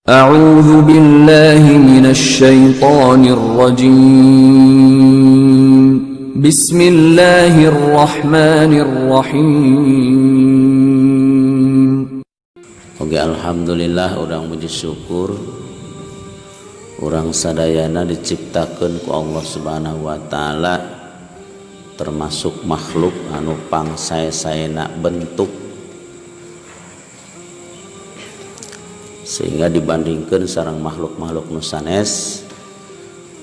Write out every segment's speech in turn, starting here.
أعوذ بالله من الشيطان الرجيم. بسم الله الرحمن الرحيم. Oke, alhamdulillah urang puji syukur urang sadayana diciptakeun ku Allah Subhanahu wa taala termasuk makhluk anu pangsae-saena bentuk, sehingga dibandingkan sareng makhluk-makhluk nu sanes,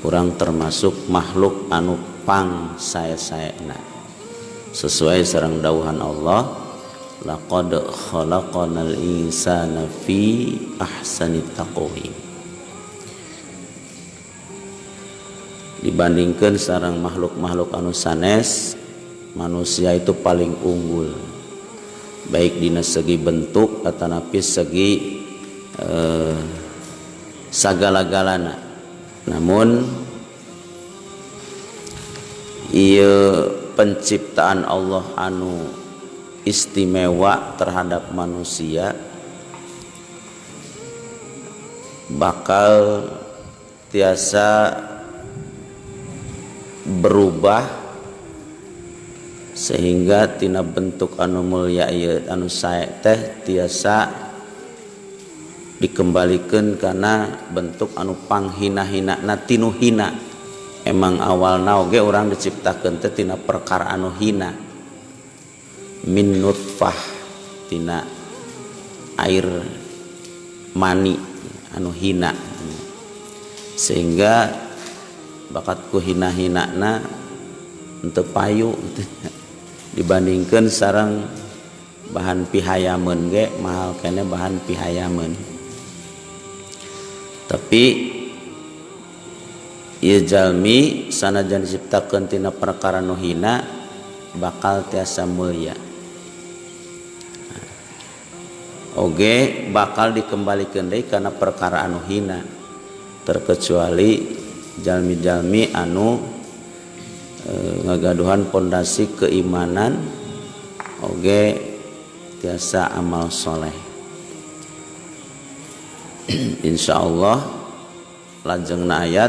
urang termasuk makhluk anu pangsae-saena sesuai sareng dawuhan Allah, laqad khalaqnal insana fi ahsani taqwim. Dibandingkan sareng makhluk-makhluk anu sanes, manusia itu paling unggul baik dina segi bentuk atanapi segi sagala-galana. Namun ieu penciptaan Allah anu istimewa terhadap manusia bakal tiasa berubah sehingga tina bentuk anu mulia ieu anu sae teh tiasa dikembalikan karena bentuk anu panghina-hina na tinu hina. Emang awalna oge urang diciptakeun teh tina perkara anu hina, min nutfah, tina air mani anu hina, sehingga bakat ku hina-hinana henteu payu dibandingkeun sareng bahan pihayameun ge mahal kene bahan pihayameun. Tapi ieu jalmi sanajan diciptakeun tina perkara nu hina bakal tiasa mulia. Oge bakal dikembalikeun deui kana perkara anu hina, terkecuali jalmi-jalmi anu ngagaduhan pondasi keimanan oge tiasa amal soleh. Insyaallah lajengna ayat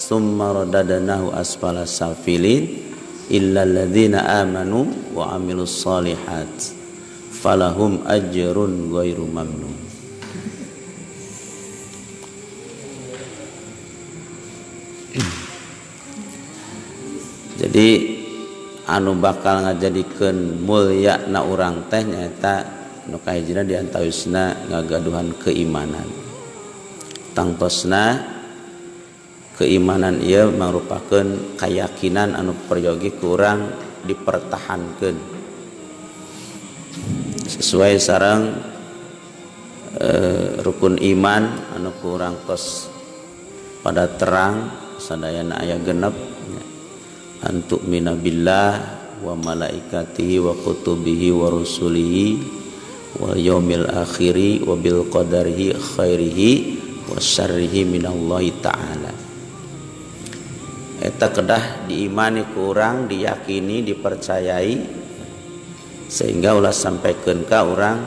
summa radadnahu asfala safilin illa alladzina amanu wa amilus solihat falahum ajrun ghairu mamnun. Jadi anu bakal ngajadikeun mulya na urang teh nyaeta nu kahijina diantawisna ngagaduhan keimanan. Tangtosna keimanan ieu merupakeun kayakinan anu peryogi ku urang dipertahankeun sesuai sareng rukun iman anu ku urang tos pada terang sadayana aya genep, antuk minabillah wa malaikatihi wa kutubihi wa rusulihi wal yaumil akhiri wa bil qadarihi khairihi wa syarrihi minallahi ta'ala. Eta kedah diimani ku urang, diyakini, dipercayai, sehingga ulah sampaikeun ka urang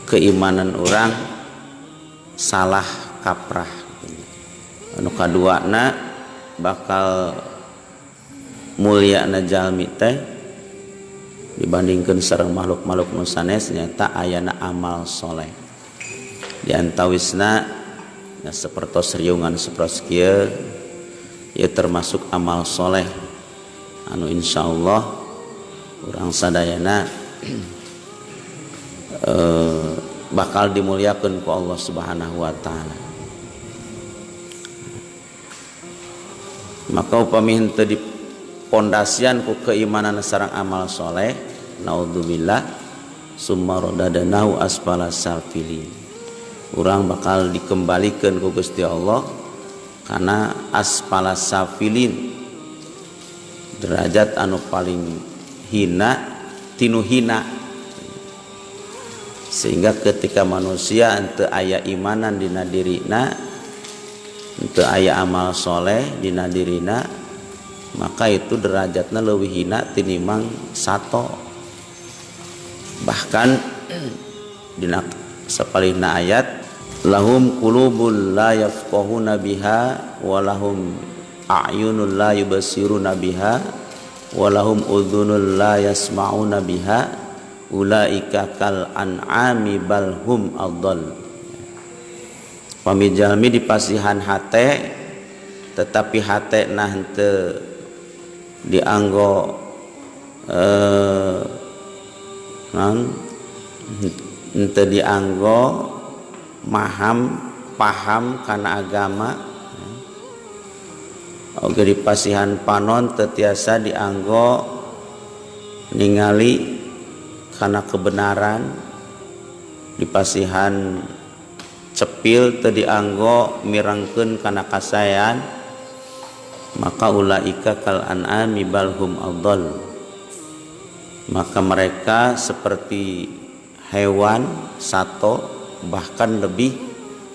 keimanan urang salah kaprah. Anu kaduana bakal mulyana jalmi teh dibandingkeun sareng makhluk-makhluk nu sanes nyata ayana amal soleh. Di antawisna nya sapertos riungan sapertos kieu ieu termasuk amal soleh anu insyaallah urang sadayana bakal dimuliakeun ku Allah Subhanahu wa taala. Maka upami henteu dipondasian ku keimanan sareng amal soleh, naudzubillah summa radadnahu asfala safilin, urang bakal dikembalikan ku Gusti Allah karena asfala safilin, derajat anu paling hina tinu hina, sehingga ketika manusia henteu aya imanan dina dirina, henteu aya amal soleh dina dirina, maka itu derajatna leuwih hina tinimbang sato. Bahkan Dina sapalihna ayat lahum qulubul la yafqahuna biha wa lahum a'yunul la yubsiruna biha wa lahum udhunul la yasma'una biha ulaika kal an'ami bal hum adall. Pami jalmi dipasihan hate tetapi hate nah henteu dianggo naon henteu dianggo maham paham kana agama. Oge dipasihan panon teu tiasa dianggo ningali kana kebenaran, dipasihan cepil teu dianggo mirengkeun kana kasaean, maka ulaika kal an'ami bal hum adall. Maka mereka seperti hewan sato, bahkan lebih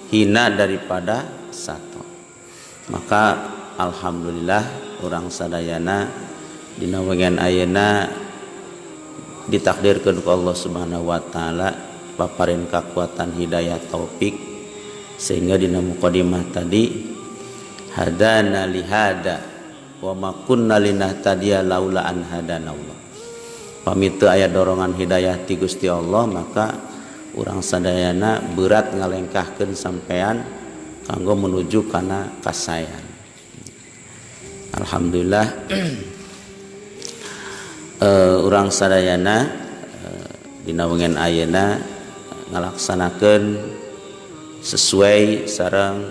hina daripada sato. Maka alhamdulillah urang sadayana dina wengen ayeuna ditakdirkeun ku Allah Subhanahu wa taala paparin kakuatan hidayah taufik, sehingga dina mukadimah tadi hadana lihada wa ma kunna linahtadiya laula an hadana Allah. Pami teu aya dorongan hidayah ti Gusti Allah, maka urang sadayana berat ngalengkahkeun sampean kanggo menuju kana kasaean. Alhamdulillah urang sadayana dina wengen ayeuna ngalaksanakeun sesuai sareng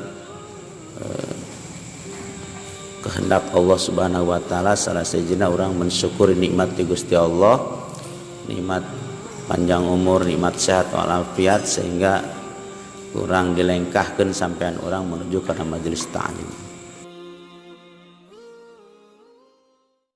kehendak Allah Subhanahu wa taala. Salah sejena urang mensyukuri nikmat ti Gusti Allah, nikmat panjang umur, nikmat sehat walafiat, sehingga urang dilengkahkeun sampean urang menuju kana majelis ta'lim.